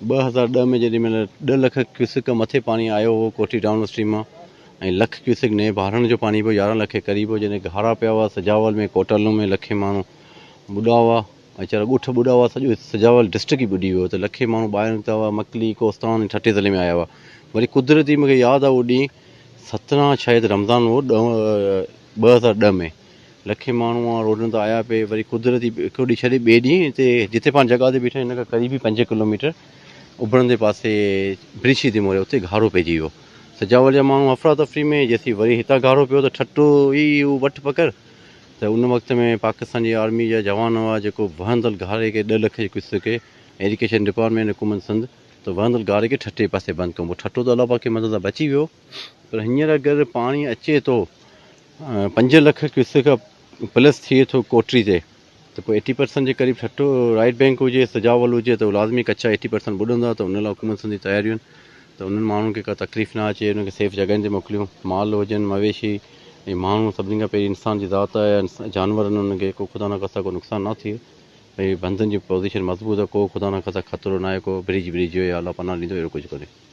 2010 ۾ جيڏي مهل ڏهه لک ڪيوسڪ کان مٿي پاڻي آيو هو ڪوٺي ڊائون اسٽريم مان ۽ لک ڪيوسڪ نئين بهارڻ جو پاڻي پيو 11 لک جي قريب هو جڏهن گهارا پيا هئا سجاول ۾ ڪوٽالو ۾ لکين ماڻهو ٻڏا هئا ۽ چرا ڳوٺ ٻڏا هئا سڄو سجاول ڊسٽرڪٽ ئي ٻڏي ويو ته لکين ماڻهو ٻاهر نڪتا هئا مڪلي ڪوستان ۽ ٺٽي ضلعي ۾ آيا هئا وري قدرتي مونکي ياد آهي اهو ڏينهن 17 شايد رمضان هو 2010 ۾ لکين ماڻهو آ روڊن تي آيا پئي وري قدرتي هڪڙو ڏينهن ڇڏي ٻئي ڏينهن هتي جتي پاڻ جڳهه تي بيٺا آهيون ان کان قريبي 5 ڪلوميٽر اڀرندي پاسي برشي تي موري اتي گهارو پئجي ويو سجاول جا ماڻهو افراتفري ۾ جيسين وري هتان گهارو پيو ته ٺٽو ئي هو وٺ پڪڙ ته ان وقت ۾ پاڪستان جي آرمي جا جوان هئا جيڪو وهندل گهاري کي 10 لک جي ڪيوسڪ کي ايريگيشن ڊپارٽمينٽ حڪومت سنڌ ته وهندل گهاري کي ٺٽي پاسي بند ڪيو پوء ٺٽو ته الله پاڪ جي مدد سان بچي ويو پر هينئر اگر پاڻي اچي ٿو 5 لک ڪيوسڪ پلس ٿئي ٿو ڪوٽري تي ته پوء ايٽي پرسنٽ جي قريب ٺٽو رائيٽ بينڪ هجي سجاول هجي ته لازمي ڪچا ايٽي پرسنٽ ٻڏندا ته ان لاء حڪومت سندي تياريون آهن ته انهن ماڻهن کي ڪا تڪليف نه اچي انهن کي سيف جڳهين تي موڪليون مال هجن مويشي ۽ ماڻهو سڀني کان پهرين انسان جي ذات آهي جانور آهن انهن کي ڪو خدا نخواسته ڪو نقصان نه ٿئي ڀئي بندن جي پوزيشن مضبوط آهي ڪو خدا نخواسته خطرو نه آهي ڪو بريج بريج جو يا الله پناهه ڏيندو اهڙو ڪجهه ڪونهي.